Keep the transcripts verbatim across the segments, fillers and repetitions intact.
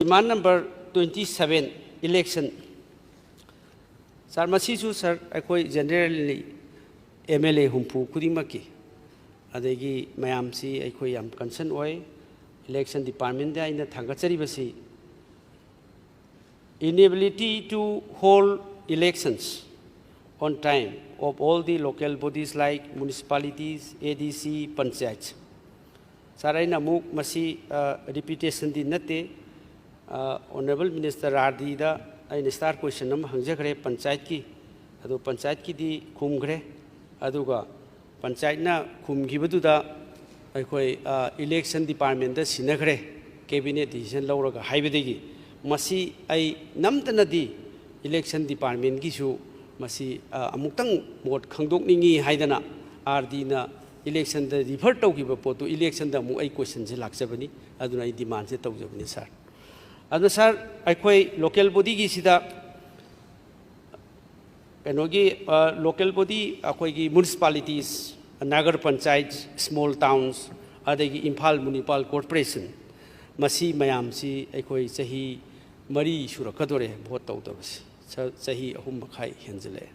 Demand number twenty seven, election. Sir, ꯃꯁꯤꯁꯨ sir, ꯑꯩꯈꯣꯏ generally M L A ꯍꯨꯝꯐꯨ ꯈꯨꯗꯤꯡꯃꯛꯀꯤ, ꯑꯗꯒꯤ ꯃꯌꯥꯝꯁꯤ ꯑꯩꯈꯣꯏ ꯌꯥꯝ concern ꯑꯣꯏ꯫ Election departmentꯗ ꯑꯩꯅ ꯊꯥꯡꯒꯠꯆꯔꯤꯕꯁꯤ, inability to hold elections on time of all the local bodies like municipalities, A D C, panchayats. Sir, ꯑꯩꯅ ꯑꯃꯨꯛ ꯃꯁꯤ, ꯑ, repetitionꯗꯤ ꯅꯠꯇꯦ꯫ ꯑ, Honourable Minister R Dꯗ ꯑꯩꯅ star question ꯑꯃ ꯍꯪꯖꯈ꯭ꯔꯦ panchayatꯀꯤ, ꯑꯗꯨ panchayatꯀꯤꯗꯤ ꯈꯨꯝꯈ꯭ꯔꯦ꯫ ꯑꯗꯨꯒ panchayatꯅ ꯈꯨꯝꯈꯤꯕꯗꯨꯗ ꯑꯩꯈꯣꯏ, ꯑ, election departmentꯗ ꯁꯤꯟꯅꯈ꯭ꯔꯦ, cabinet decision ꯂꯧꯔꯒ ꯍꯥꯏꯕꯗꯒꯤ꯫ ꯃꯁꯤ ꯑꯩ ꯅꯝꯗꯅꯗꯤ election departmentꯀꯤꯁꯨ ꯃꯁꯤ, ꯑ, ꯑꯃꯨꯛꯇꯪ ꯃꯣꯠ ꯈꯪꯗꯣꯛꯅꯤꯡꯉꯤ ꯍꯥꯏꯗꯅ R Dꯅ electionꯗ refer ꯇꯧꯈꯤꯕ ꯄꯣꯠꯇꯨ electionꯗ ꯑꯃꯨꯛ ꯑꯩ questionꯁꯦ ꯂꯥꯛꯆꯕꯅꯤ꯫ ꯑꯗꯨꯅ ꯑꯩ demandꯁꯦ ꯇꯧꯖꯕꯅꯤ sir꯫ ꯑꯗꯨ sir, ꯑꯩꯈꯣꯏ local bodyꯒꯤꯁꯤꯗ ꯀꯩꯅꯣꯒꯤ, ꯑ, local body, ꯑꯩꯈꯣꯏꯒꯤ municipalities, Nagar Panchayat, small towns, ꯑꯗꯒꯤ ꯏꯝꯐꯥꯜ Municipal Corporation, ꯃꯁꯤ ꯃꯌꯥꯝꯁꯤ ꯑꯩꯈꯣꯏ ꯆꯍꯤ ꯃꯔꯤ ꯁꯨꯔꯛꯀꯗꯣꯔꯦ vote ꯇꯧꯗꯕꯁꯤ꯫ ꯆ-, ꯆꯍꯤ ꯑꯍꯨꯝ ꯃꯈꯥꯏ ꯍꯦꯟꯖꯤꯜꯂꯛꯑꯦ꯫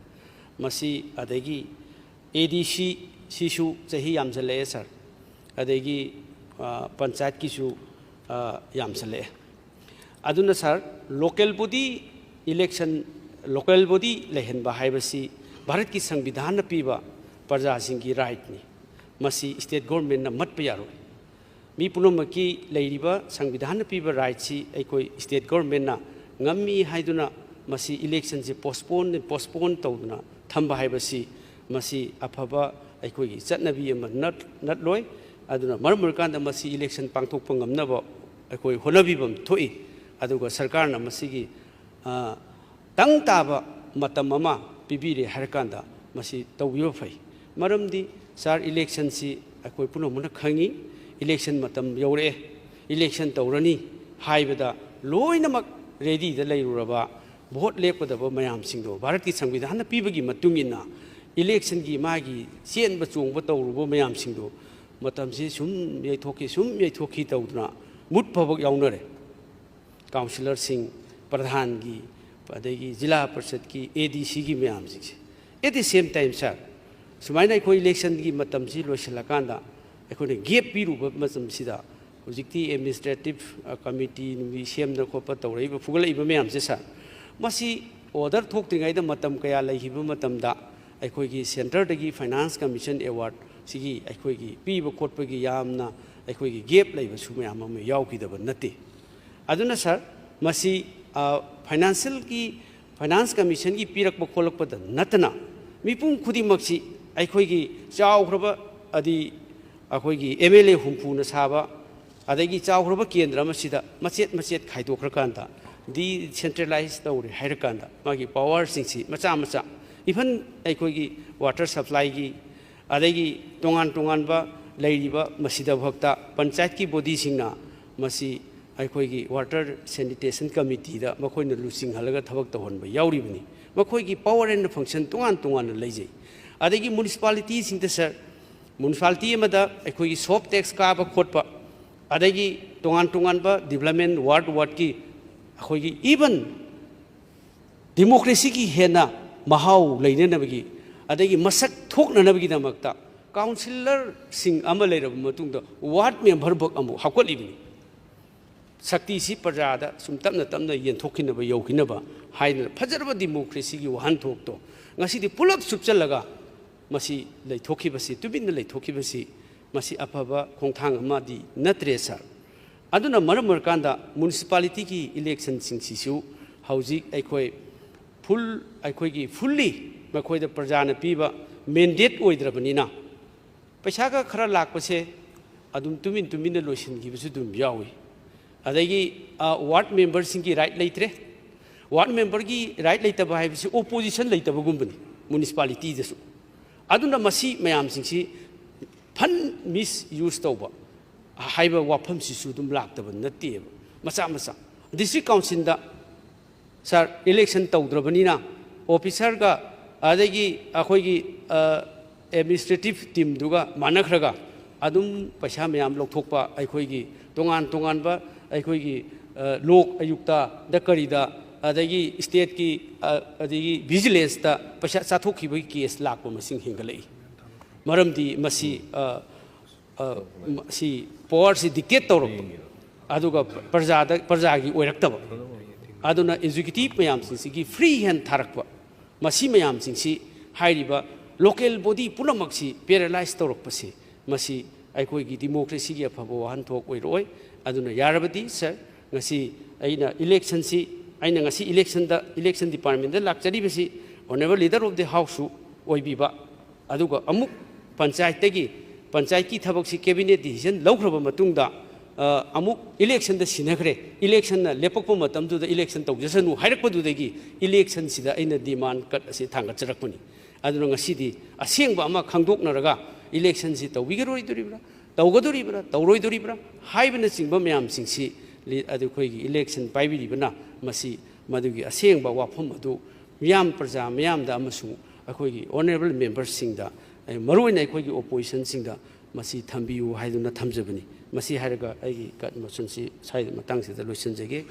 ꯃꯁꯤ ꯑꯗꯒꯤ A D C ꯁꯤꯁꯨ ꯆꯍꯤ ꯌꯥꯝꯁꯤꯜꯂꯛꯑꯦ sir꯫ ꯑꯗꯒꯤ, ꯑ, panchayatꯀꯤꯁꯨ, ꯑ, ꯌꯥꯝꯁꯤꯜꯂꯛꯑꯦ꯫ ꯑꯗꯨꯅ sir, local body election, local body ꯂꯩꯍꯟꯕ ꯍꯥꯏꯕꯁꯤ ꯚꯥꯔꯠꯀꯤ ꯁꯪꯕꯤꯙꯥꯟꯅ ꯄꯤꯕ ꯄ꯭ꯔꯖꯥꯁꯤꯡꯒꯤ rightꯅꯤ꯫ ꯃꯁꯤ state governmentꯅ ꯃꯠꯄ ꯌꯥꯔꯣꯏ꯫ ꯃꯤ ꯄꯨꯝꯅꯃꯛꯀꯤ ꯂꯩꯔꯤꯕ ꯁꯪꯕꯤꯙꯥꯟꯅ ꯄꯤꯕ rightꯁꯤ ꯑꯩꯈꯣꯏ state governmentꯅ ꯉꯝꯃꯤ ꯍꯥꯏꯗꯨꯅ ꯃꯁꯤ electionꯁꯦ postpone, postpone ꯇꯧꯗꯨꯅ ꯊꯝꯕ ꯍꯥꯏꯕꯁꯤ ꯃꯁꯤ ꯑꯐꯕ ꯑꯩꯈꯣꯏꯒꯤ ꯆꯠꯅꯕꯤ ꯑꯃ ꯅꯠ-, ꯅꯠꯂꯣꯏ꯫ ꯑꯗꯨꯅ ꯃꯔꯝ ꯑꯣꯏꯔꯀꯥꯟꯗ ꯃꯁꯤ election ꯄꯥꯡꯊꯣꯛꯄ ꯉꯝꯅꯕ ꯑꯩꯈꯣꯏ ꯍꯣꯠꯅꯕꯤꯕ ꯑꯃ ꯊꯣꯛꯏ꯫ ꯑꯗꯨꯒ ꯁꯔꯀꯥꯔꯅ ꯃꯁꯤꯒꯤ, ꯑ, ꯇꯪ ꯇꯥꯕ ꯃꯇꯝ ꯑꯃ ꯄꯤꯕꯤꯔꯦ ꯍꯥꯏꯔꯀꯥꯟꯗ ꯃꯁꯤ ꯇꯧꯕꯤꯕ ꯐꯩ꯫ ꯃꯔꯝꯗꯤ sir, electionꯁꯤ ꯑꯩꯈꯣꯏ ꯄꯨꯝꯅꯃꯛꯅ ꯈꯪꯉꯤ, election ꯃꯇꯝ ꯌꯧꯔꯛꯑꯦ, election ꯇꯧꯔꯅꯤ ꯍꯥꯏꯕꯗ ꯂꯣꯏꯅꯃꯛ readyꯗ ꯂꯩꯔꯨꯔꯕ vote ꯂꯦꯞꯀꯗꯕ ꯃꯌꯥꯝꯁꯤꯡꯗꯣ, ꯚꯥꯔꯠꯀꯤ ꯁꯪꯕꯤꯙꯥꯟꯅ ꯄꯤꯕꯒꯤ ꯃꯇꯨꯡ ꯏꯟꯅ electionꯒꯤ ꯃꯥꯒꯤ ꯆꯦꯟꯕ ꯆꯣꯡꯕ ꯇꯧꯔꯨꯕ ꯃꯌꯥꯝꯁꯤꯡꯗꯣ ꯃꯇꯝꯁꯤ ꯁꯨꯝ ꯌꯩꯊꯣꯛꯈꯤ, ꯁꯨꯝ ꯌꯩꯊꯣꯛꯈꯤ ꯇꯧꯗꯅ ꯃꯨꯠ ꯐꯥꯎꯕ ꯌꯥꯎꯅꯔꯦ꯫ ꯀꯥꯎꯟꯁꯤꯂꯔꯁꯤꯡ, ꯄ꯭ꯔꯙꯥꯟꯒꯤ, ꯑꯗꯒꯤ ꯖꯤꯂꯥ ꯄꯔꯤꯁꯠꯀꯤ, ꯑꯦ ꯗꯤ ꯁꯤꯒꯤ ꯃꯌꯥꯝꯁꯤꯡꯁꯦ꯫ At the same time, sir, ꯁꯨꯃꯥꯏꯅ ꯑꯩꯈꯣꯏ ꯏꯂꯦꯛꯁꯟꯒꯤ ꯃꯇꯝꯁꯤ ꯂꯣꯏꯁꯤꯜꯂꯀꯥꯟꯗ ꯑꯩꯈꯣꯏꯅ ꯒꯦꯞ ꯄꯤꯔꯨꯕ ꯃꯇꯝꯁꯤꯗ ꯍꯧꯖꯤꯛꯇꯤ ꯑꯦꯗꯃꯤꯅꯤꯁꯇ꯭ꯔꯦꯇꯤꯞ ꯀꯃꯤꯇꯤ ꯅꯨꯡꯇꯤ ꯁꯦꯝꯗꯅ ꯈꯣꯠꯄ ꯇꯧꯔꯛꯏꯕ, ꯐꯨꯒꯠꯂꯛꯏꯕ ꯃꯌꯥꯝꯁꯦ, ꯁꯥꯔ, ꯃꯁꯤ ꯑꯣꯔꯗꯔ ꯊꯣꯛꯇ꯭ꯔꯤꯉꯩꯗ ꯃꯇꯝ ꯀꯌꯥ ꯂꯩꯈꯤꯕ ꯃꯇꯝꯗ ꯑꯩꯈꯣꯏꯒꯤ ꯁꯦꯟꯇꯔꯗꯒꯤ ꯐꯥꯏꯅꯥꯟꯁ ꯀꯃꯤꯁꯟ ꯑꯦꯋꯥꯔꯗ ꯁꯤꯒꯤ ꯑꯩꯈꯣꯏꯒꯤ ꯄꯤꯕ ꯈꯣꯠꯄꯒꯤ ꯌꯥꯝꯅ ꯑꯩꯈꯣꯏꯒꯤ ꯒꯦꯞ ꯂꯩꯕꯁꯨ ꯃꯌꯥꯝ ꯑꯃ ꯌꯥꯎꯈꯤꯗꯕ ꯅꯠꯇꯦ꯫ ꯑꯗꯨꯅ, ꯁꯥꯔ, ꯃꯁꯤ, ꯑ, ꯐꯥꯏꯅꯥꯟꯁꯤꯌꯦꯜꯒꯤ, ꯐꯥꯏꯅꯥꯟꯁ ꯀꯃꯤꯁꯟꯒꯤ ꯄꯤꯔꯛꯄ ꯈꯣꯠꯂꯛꯄꯗ ꯅꯠꯇꯅ ꯃꯤꯄꯨꯝ ꯈꯨꯗꯤꯡꯃꯛꯁꯤ ꯑꯩꯈꯣꯏꯒꯤ ꯆꯥꯎꯈ꯭ꯔꯕ, ꯑꯗꯤ ꯑꯩꯈꯣꯏꯒꯤ ꯑꯦꯝ ꯑꯦꯜ ꯑꯦ ꯍꯨꯝꯐꯨꯅ ꯁꯥꯕ, ꯑꯗꯒꯤ ꯆꯥꯎꯈ꯭ꯔꯕ ꯀꯦꯟꯗ꯭ꯔ ꯑꯃꯁꯤꯗ ꯃꯆꯦꯠ ꯃꯆꯦꯠ ꯈꯥꯏꯗꯣꯛꯈ꯭ꯔꯀꯥꯟꯗ, ꯗꯤꯁꯦꯟꯇ꯭ꯔꯦꯂꯥꯏꯁ ꯇꯧꯔꯦ ꯍꯥꯏꯔꯀꯥꯟꯗ, ꯃꯥꯒꯤ ꯄꯋꯥꯔꯁꯤꯡꯁꯤ ꯃꯆꯥ ꯃꯆꯥ, ꯏꯚꯟ ꯑꯩꯈꯣꯏꯒꯤ ꯋꯥꯇꯔ ꯁꯄ꯭ꯂꯥꯏꯒꯤ, ꯑꯗꯒꯤ ꯇꯣꯉꯥꯟ ꯇꯣꯉꯥꯟꯕ ꯂꯩꯔꯤꯕ ꯃꯁꯤꯗ ꯐꯥꯎꯗ ꯄꯟꯆꯥꯌꯠꯀꯤ ꯕꯣꯗꯤꯁꯤꯡꯅ ꯃꯁꯤ ꯑꯩꯈꯣꯏꯒꯤ ꯋꯥꯇꯔ ꯁꯦꯅꯤꯇꯦꯁꯟ ꯀꯃꯤꯇꯤꯗ ꯃꯈꯣꯏꯅ ꯂꯨꯆꯤꯡꯍꯜꯂꯒ ꯊꯕꯛ ꯇꯧꯍꯟꯕ ꯌꯥꯎꯔꯤꯕꯅꯤ꯫ ꯃꯈꯣꯏꯒꯤ ꯄꯋꯔ ꯑꯦꯟ ꯐꯪꯁꯟ ꯇꯣꯉꯥꯟ ꯇꯣꯉꯥꯟꯅ ꯂꯩꯖꯩ꯫ ꯑꯗꯒꯤ ꯃ꯭ꯌꯨꯅꯤꯁꯤꯄꯥꯂꯤꯇꯤꯁꯤꯡꯗ, ꯁꯥꯔ, ꯃ꯭ꯌꯨꯅꯤꯁꯤꯄꯥꯂꯤꯇꯤ ꯑꯃꯗ ꯑꯩꯈꯣꯏꯒꯤ ꯁꯣꯞ ꯇꯦꯛꯁ ꯀꯥꯕ ꯈꯣꯠꯄ, ꯑꯗꯒꯤ ꯇꯣꯉꯥꯟ ꯇꯣꯉꯥꯟꯕ ꯗꯤꯕ꯭ꯂꯞꯃꯦꯟ ꯋꯥꯔꯗ ꯋꯥꯔꯗꯀꯤ ꯑꯩꯈꯣꯏꯒꯤ ꯏꯚꯟ ꯗꯤꯃꯣꯀ꯭ꯔꯦꯁꯤꯒꯤ ꯍꯦꯟꯅ ꯃꯍꯥꯎ ꯂꯩꯅꯅꯕꯒꯤ, ꯑꯗꯒꯤ ꯃꯁꯛ ꯊꯣꯛꯅꯅꯕꯒꯤꯗꯃꯛꯇ ꯀꯥꯎꯟꯁꯤꯂꯔꯁꯤꯡ ꯑꯃ ꯂꯩꯔꯕ ꯃꯇꯨꯡꯗ ꯋꯥꯔꯗ ꯃꯦꯝꯕꯔ ꯐꯥꯎ ꯑꯃꯨꯛ ꯍꯥꯞꯀꯠꯂꯤꯕꯅꯤ꯫ ꯁꯛꯇꯤꯁꯤ ꯄ꯭ꯔꯖꯥꯗ ꯁꯨꯝ ꯇꯞꯅ ꯇꯞꯅ ꯌꯦꯟꯊꯣꯛꯈꯤꯅꯕ, ꯌꯧꯈꯤꯅꯕ ꯍꯥꯏꯗꯅ ꯐꯖꯔꯕ ꯗꯤꯃꯣꯀ꯭ꯔꯦꯁꯤꯒꯤ ꯋꯥꯍꯟꯊꯣꯛꯇꯣ ꯉꯁꯤꯗꯤ ꯄꯨꯂꯞ ꯆꯨꯞꯆꯜꯂꯒ ꯃꯁꯤ ꯂꯩꯊꯣꯛꯈꯤꯕꯁꯤ, ꯇꯨꯃꯤꯟꯅ ꯂꯩꯊꯣꯛꯈꯤꯕꯁꯤ, ꯃꯁꯤ ꯑꯐꯕ ꯈꯣꯡꯊꯥꯡ ꯑꯃꯗꯤ ꯅꯠꯇ꯭ꯔꯦ, ꯁꯥꯔ꯫ ꯑꯗꯨꯅ ꯃꯔꯝ ꯑꯣꯏꯔꯀꯥꯟꯗ ꯃ꯭ꯌꯨꯅꯤꯁꯤꯄꯥꯂꯤꯇꯤꯒꯤ ꯏꯂꯦꯛꯁꯟꯁꯤꯡꯁꯤꯁꯨ ꯍꯧꯖꯤꯛ ꯑꯩꯈꯣꯏ ꯐꯨꯜ, ꯑꯩꯈꯣꯏꯒꯤ ꯐꯨꯜꯂꯤ ꯃꯈꯣꯏꯗ ꯄ꯭ꯔꯖꯥꯅ ꯄꯤꯕ ꯃꯦꯟꯗꯦꯠ ꯑꯣꯏꯗ꯭ꯔꯕꯅꯤꯅ, ꯄꯩꯁꯥꯒ ꯈꯔ ꯂꯥꯛꯄꯁꯦ ꯑꯗꯨꯝ ꯇꯨꯃꯤꯟ ꯇꯨꯃꯤꯟꯅ ꯂꯣꯏꯁꯤꯟꯈꯤꯕꯁꯨ ꯑꯗꯨꯝ ꯌꯥꯎꯏ꯫ ꯑꯗꯒꯤ, ꯑ, ꯋꯥꯔꯗ ꯃꯦꯝꯕꯔꯁꯤꯡꯒꯤ ꯔꯥꯏꯠ ꯂꯩꯇ꯭ꯔꯦ꯫ ꯋꯥꯔꯗ ꯃꯦꯝꯕꯔꯒꯤ ꯔꯥꯏꯠ ꯂꯩꯇꯕ ꯍꯥꯏꯕꯁꯤ ꯑꯣꯄꯣꯖꯤꯁꯟ ꯂꯩꯇꯕꯒꯨꯝꯕꯅꯤ ꯃ꯭ꯌꯨꯅꯤꯁꯤꯄꯥꯂꯤꯇꯤꯗꯁꯨ꯫ ꯑꯗꯨꯅ ꯃꯁꯤ ꯃꯌꯥꯝꯁꯤꯡꯁꯤ ꯐꯟ ꯃꯤꯁ ꯌꯨꯁ ꯇꯧꯕ ꯍꯥꯏꯕ ꯋꯥꯐꯝꯁꯤꯁꯨ ꯑꯗꯨꯝ ꯂꯥꯛꯇꯕ ꯅꯠꯇꯦꯕ꯫ ꯃꯆꯥ ꯃꯆꯥ ꯗꯤꯁꯇ꯭ꯔꯤꯛ ꯀꯥꯎꯟꯁꯤꯜꯗ, ꯁꯥꯔ, ꯏꯂꯦꯛꯁꯟ ꯇꯧꯗ꯭ꯔꯕꯅꯤꯅ ꯑꯣꯐꯤꯁꯔꯒ ꯑꯗꯒꯤ ꯑꯩꯈꯣꯏꯒꯤ, ꯑ, ꯑꯦꯗꯃꯤꯅꯤꯁꯇ꯭ꯔꯦꯇꯤꯞ ꯇꯤꯝꯗꯨꯒ ꯃꯥꯟꯅꯈ꯭ꯔꯒ ꯑꯗꯨꯝ ꯄꯩꯁꯥ ꯃꯌꯥꯝ ꯂꯧꯊꯣꯛꯄ, ꯑꯩꯈꯣꯏꯒꯤ ꯇꯣꯉꯥꯟ ꯇꯣꯉꯥꯟꯕ ꯑꯩꯈꯣꯏꯒꯤ ꯂꯣꯛ ꯑꯌꯨꯛꯇꯗ ꯀꯔꯤꯗ, ꯑꯗꯒꯤ ꯁ꯭ꯇꯦꯠꯀꯤ ꯑꯗꯒꯤ ꯚꯤꯖꯤꯂꯦꯟꯁꯇ ꯄꯩꯁꯥ ꯆꯥꯊꯣꯛꯈꯤꯕꯒꯤ ꯀꯦꯁ ꯂꯥꯛꯄ ꯃꯁꯤꯡ ꯍꯦꯟꯒꯠꯂꯛꯏ꯫ ꯃꯔꯝꯗꯤ ꯃꯁꯤ ꯁꯤ ꯄꯋꯥꯔꯁꯤ ꯗꯤꯛꯇꯦꯠ ꯇꯧꯔꯛꯄ, ꯑꯗꯨꯒ ꯄ꯭ꯔꯖꯥꯗ ꯄ꯭ꯔꯖꯥꯒꯤ ꯑꯣꯏꯔꯛꯇꯕ꯫ ꯑꯗꯨꯅ ꯑꯦꯛꯖꯤꯀ꯭ꯌꯨꯇꯤꯚ ꯃꯌꯥꯝꯁꯤꯡꯁꯤꯒꯤ ꯐ꯭ꯔꯤ ꯍꯦꯟ ꯊꯥꯔꯛꯄ, ꯃꯁꯤ ꯃꯌꯥꯝꯁꯤꯡꯁꯤ, ꯍꯥꯏꯔꯤꯕ ꯂꯣꯀꯦꯜ ꯕꯣꯗꯤ ꯄꯨꯝꯅꯃꯛꯁꯤ ꯄꯦꯔꯥꯂꯥꯏꯁ ꯇꯧꯔꯛꯄꯁꯤ, ꯃꯁꯤ ꯑꯩꯈꯣꯏꯒꯤ ꯗꯤꯃꯣꯀ꯭ꯔꯦꯁꯤꯒꯤ ꯑꯐꯕ ꯋꯥꯍꯟꯊꯣꯛ ꯑꯣꯏꯔꯛꯑꯣꯏ꯫ ꯑꯗꯨꯅ ꯌꯥꯔꯕꯗꯤ ꯁꯥꯔ, ꯉꯁꯤ ꯑꯩꯅ ꯏꯂꯦꯛꯁꯟꯁꯤ, ꯑꯩꯅ ꯉꯁꯤ ꯏꯂꯦꯛꯁꯟꯗ, ꯏꯂꯦꯛꯁꯟ ꯗꯤꯄꯥꯔꯠꯃꯦꯟꯗ ꯂꯥꯛꯆꯔꯤꯕꯁꯤ Honourable Leader of the Houseꯁꯨ ꯑꯣꯏꯕꯤꯕ, ꯑꯗꯨꯒ ꯑꯃꯨꯛ ꯄꯟꯆꯥꯌꯠꯇꯒꯤ, ꯄꯟꯆꯥꯌꯠꯀꯤ ꯊꯕꯛꯁꯤ ꯀꯦꯕꯤꯅꯦꯠ ꯗꯤꯁꯤꯖꯟ ꯂꯧꯈ꯭ꯔꯕ ꯃꯇꯨꯡꯗ ꯑꯃꯨꯛ ꯏꯂꯦꯛꯁꯟꯗ ꯁꯤꯟꯅꯈ꯭ꯔꯦ꯫ ꯏꯂꯦꯛꯁꯟꯅ ꯂꯦꯞꯄꯛꯄ ꯃꯇꯝꯗꯨꯗ ꯏꯂꯦꯛꯁꯟ ꯇꯧꯖꯁꯅꯨ ꯍꯥꯏꯔꯛꯄꯗꯨꯗꯒꯤ ꯏꯂꯦꯛꯁꯟꯁꯤꯗ ꯑꯩꯅ ꯗꯤꯃꯥꯟ ꯀꯠ ꯑꯁꯤ ꯊꯥꯡꯒꯠꯆꯔꯛꯄꯅꯤ꯫ ꯑꯗꯨꯅ ꯉꯁꯤꯗꯤ ꯑꯁꯦꯡꯕ ꯑꯃ ꯈꯪꯗꯣꯛꯅꯔꯒ ꯏꯂꯦꯛꯁꯟꯁꯤ ꯇꯧꯕꯤꯒꯔꯣꯏꯗꯣꯔꯤꯕ꯭ꯔꯥ, ꯇꯧꯒꯗꯣꯔꯤꯕ꯭ꯔꯥ, ꯇꯧꯔꯣꯏꯗꯣꯔꯤꯕ꯭ꯔꯥ ꯍꯥꯏꯕꯅꯆꯤꯡꯕ ꯃꯌꯥꯝꯁꯤꯡꯁꯤ ꯑꯗꯨ ꯑꯩꯈꯣꯏꯒꯤ ꯏꯂꯦꯛꯁꯟ ꯄꯥꯏꯕꯤꯔꯤꯕꯅ ꯃꯁꯤ ꯃꯗꯨꯒꯤ ꯑꯁꯦꯡꯕ ꯋꯥꯐꯝ ꯑꯗꯨ ꯃꯤꯌꯥꯝ, ꯄ꯭ꯔꯖꯥ ꯃꯤꯌꯥꯝꯗ ꯑꯃꯁꯨꯡ ꯑꯩꯈꯣꯏꯒꯤ Honourable Memberꯁꯤꯡꯗ, ꯃꯔꯨꯑꯣꯏꯅ ꯑꯩꯈꯣꯏꯒꯤ ꯑꯣꯄꯣꯖꯤꯁꯟꯁꯤꯡꯗ ꯃꯁꯤ ꯊꯝꯕꯤꯌꯨ ꯍꯥꯏꯗꯨꯅ ꯊꯝꯖꯕꯅꯤ꯫ ꯃꯁꯤ ꯍꯥꯏꯔꯒ ꯑꯩꯒꯤ ꯀꯠ ꯃꯣꯁꯟꯁꯤ ꯁ꯭ꯋꯥꯏꯗ ꯃꯇꯥꯡꯁꯤꯗ ꯂꯣꯏꯁꯤꯟꯖꯒꯦ꯫